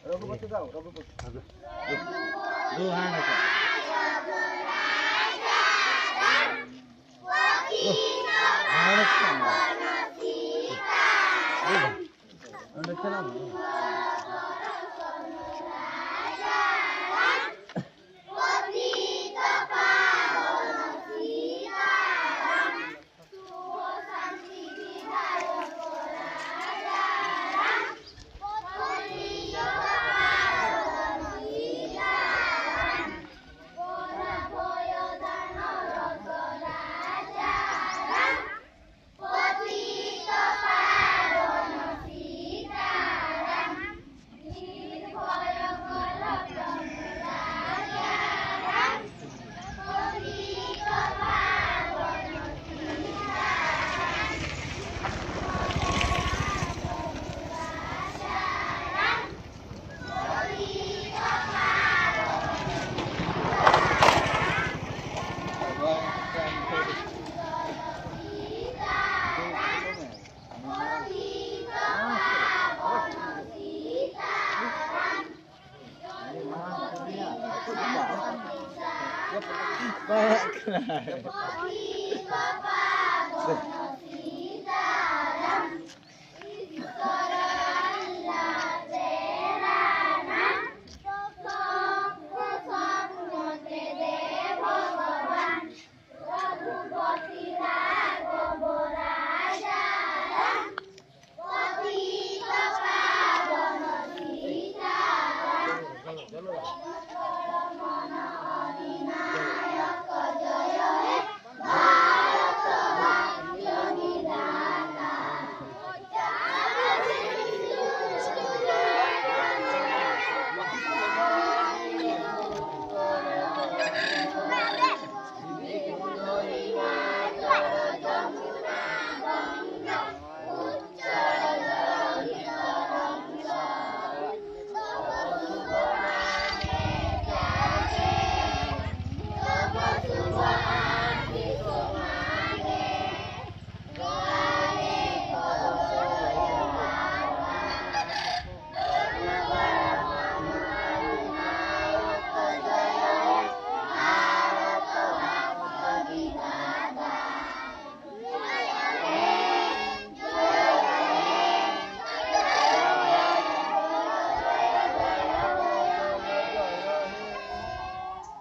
Raghupati ଯାও Raghupati.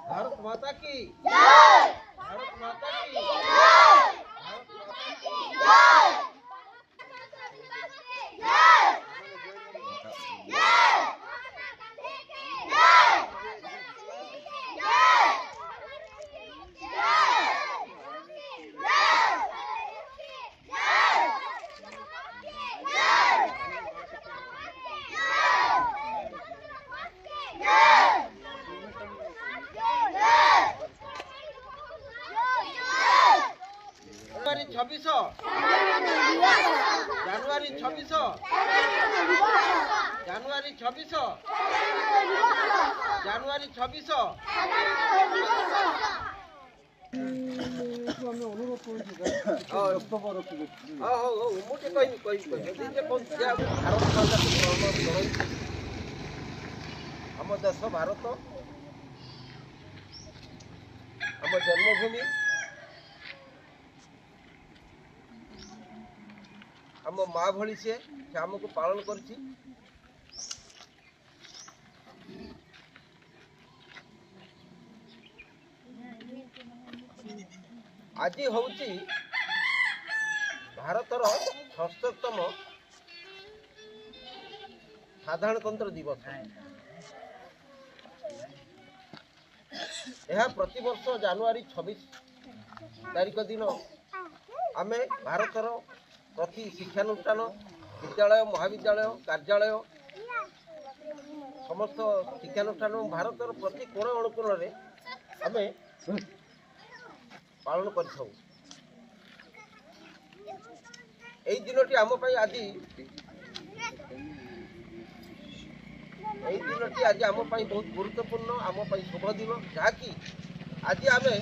Bharat माता की जय। भारत माता की जय। भारत माता की जय। ଜାନୁଆରୀ 26, ଜାନୁଆରୀ 26, ଜାନୁଆରୀ 26, ଜାନୁଆରୀ 26। ହଉ ହଉ ହଉ, ମୁଁ ଟିକେ କହିବି କହିବି କହିବି ଯେ ଭାରତ ମାତାକୁ ଜଣାଉଛି। ଆମ ଦେଶ ଭାରତ ଆମ ଜନ୍ମଭୂମି, ଆମ ମା ଭଳି ସିଏ, ସେ ଆମକୁ ପାଳନ କରିଛି। ଆଜି ହେଉଛି ଭାରତର 76ତମ ସାଧାରଣତନ୍ତ୍ର ଦିବସ। ଏହା ପ୍ରତିବର୍ଷ ଜାନୁଆରୀ 26 ତାରିଖ ଦିନ ଆମେ ଭାରତର ପ୍ରତି ଶିକ୍ଷାନୁଷ୍ଠାନ, ବିଦ୍ୟାଳୟ, ମହାବିଦ୍ୟାଳୟ, କାର୍ଯ୍ୟାଳୟ, ସମସ୍ତ ଶିକ୍ଷାନୁଷ୍ଠାନ, ଭାରତର ପ୍ରତି କୋଣ ଅନୁକୋଣରେ ଆମେ ପାଳନ କରିଥାଉ। ଏଇ ଦିନଟି ଆମ ପାଇଁ ଆଜି ଏହି ଦିନଟି ଆଜି ଆମ ପାଇଁ ବହୁତ ଗୁରୁତ୍ୱପୂର୍ଣ୍ଣ, ଆମ ପାଇଁ ଶୁଭ ଦିନ, ଯାହାକି ଆଜି ଆମେ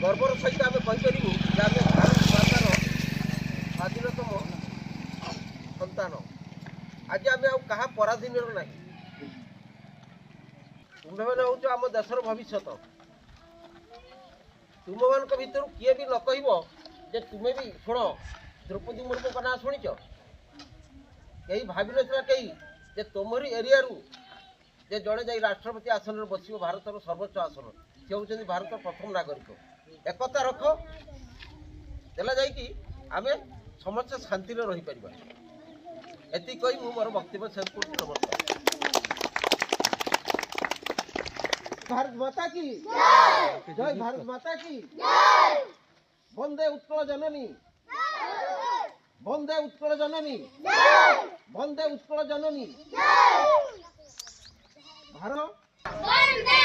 ଗର୍ବର ସହିତ ଆମେ କହିପାରିବୁ ଯେ ଆମେ ଭାରତ ମାତାର ସ୍ୱାଧୀନତମ ସନ୍ତାନ। ଆଜି ଆମେ ଆଉ କାହା ପରାଧୀନରେ ନାହିଁ। ତୁମେମାନେ ହେଉଛ ଆମ ଦେଶର ଭବିଷ୍ୟତ। ତୁମମାନଙ୍କ ଭିତରୁ କିଏ ବି ନ କହିବ ଯେ ତୁମେ ବି ଶୁଣ, ଦ୍ରୌପଦୀ ମୁର୍ମୁଙ୍କ ନାଁ ଶୁଣିଛ? କେହି ଭାବିନଥିଲା କେହି ଯେ ତୁମରି ଏରିଆରୁ ଯେ ଜଣେ ଯାଇ ରାଷ୍ଟ୍ରପତି ଆସନରେ ବସିବ, ଭାରତର ସର୍ବୋଚ୍ଚ ଆସନ। ସେ ହେଉଛନ୍ତି ଭାରତର ପ୍ରଥମ ନାଗରିକ। ଏକତା ରଖ ଦେଲା ଯାଇକି ଆମେ ସମସ୍ତେ ଶାନ୍ତିରେ ରହିପାରିବା। ଏତିକି କହି ମୁଁ ମୋର ବକ୍ତବ୍ୟ ଶେଷ କରୁଛି। ନମସ୍କାର। ଭାରତ ମାତା କି ଜୟ! ଭାରତ ମାତା କି! ବନ୍ଦେ ଉତ୍କଳ ଜନନୀ! ବନ୍ଦେ ଉତ୍କଳ ଜନନୀ! ବନ୍ଦେ ଉତ୍କଳ ଜନନୀ! ଭାରତ ବନ୍ଦେ